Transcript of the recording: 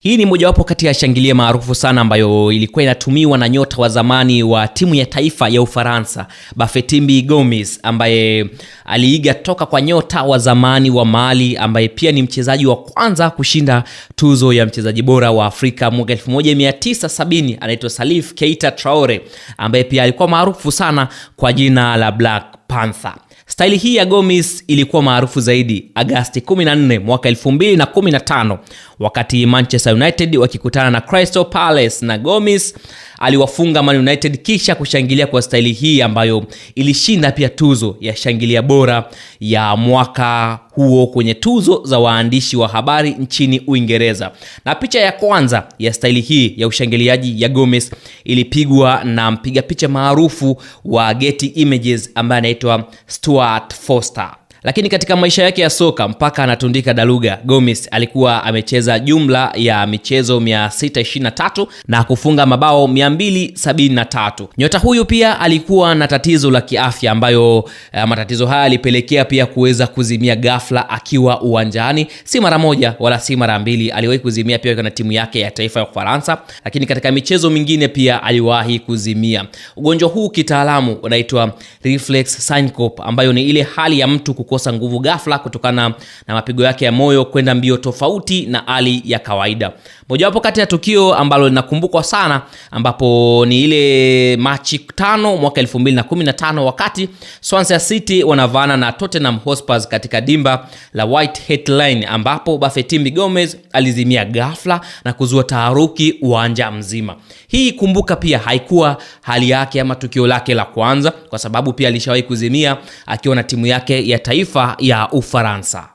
Hii ni mojawapo kati ya shangilia maarufu sana ambayo ilikuwa inatumiwa na nyota wa zamani wa timu ya taifa ya Ufaransa, Bafetimbi Gomis, ambaye aliiga toka kwa nyota wa zamani wa Mali ambaye pia ni mchezaji wa kwanza kushinda tuzo ya mchezaji bora wa Afrika mwaka 1970, anaitwa Salif Keita Traore, ambaye pia alikuwa maarufu sana kwa jina la Black Panther. Staili hii ya Gomis ilikuwa maarufu zaidi Agasti 14 mwaka 2015 wakati Manchester United wakikutana na Crystal Palace, na Gomis aliwafunga Man United kisha kushangilia kwa staili hii ambayo ilishinda pia tuzo ya shangilia bora ya mwaka huo kwenye tuzo za waandishi wa habari nchini Uingereza. Na picha ya kwanza ya staili hii ya ushangiliaji ya Gomis ilipigwa na mpiga picha maarufu wa Getty Images ambaye anaitwa Stuart Foster. Lakini katika maisha yake ya soka mpaka anatundika daluga, Gomis alikuwa amecheza jumla ya michezo 623 na kufunga mabao 273. Nyota huyu pia alikuwa na tatizo la kiafya ambayo matatizo haya alipelekea pia kuweza kuzimia ghafla akiwa uwanjani, si mara moja wala si mara mbili. Aliwahi kuzimia pia na timu yake ya taifa ya Ufaransa, lakini katika michezo mingine pia aliwahi kuzimia. Ugonjwa huu kitaalamu unaitwa reflex syncope, ambayo ni ile hali ya mtu kukosa nguvu ghafla kutokana na mapigo yake ya moyo kwenda mbio tofauti na hali ya kawaida. Mojawapo kati ya tukio ambalo linakumbukwa sana ambapo ni ile Machi 5 mwaka 2015 wakati Swansea City wanavaana na Tottenham Hotspur katika dimba la White Hart Lane, ambapo Bafetimbi Gomis alizimia ghafla na kuzua taharuki uwanja mzima. Hii kumbuka pia haikuwa hali yake ama tukio lake la kwanza, kwa sababu pia alishawahi kuzimia akiwa na timu yake ya taifa ya Ufaransa.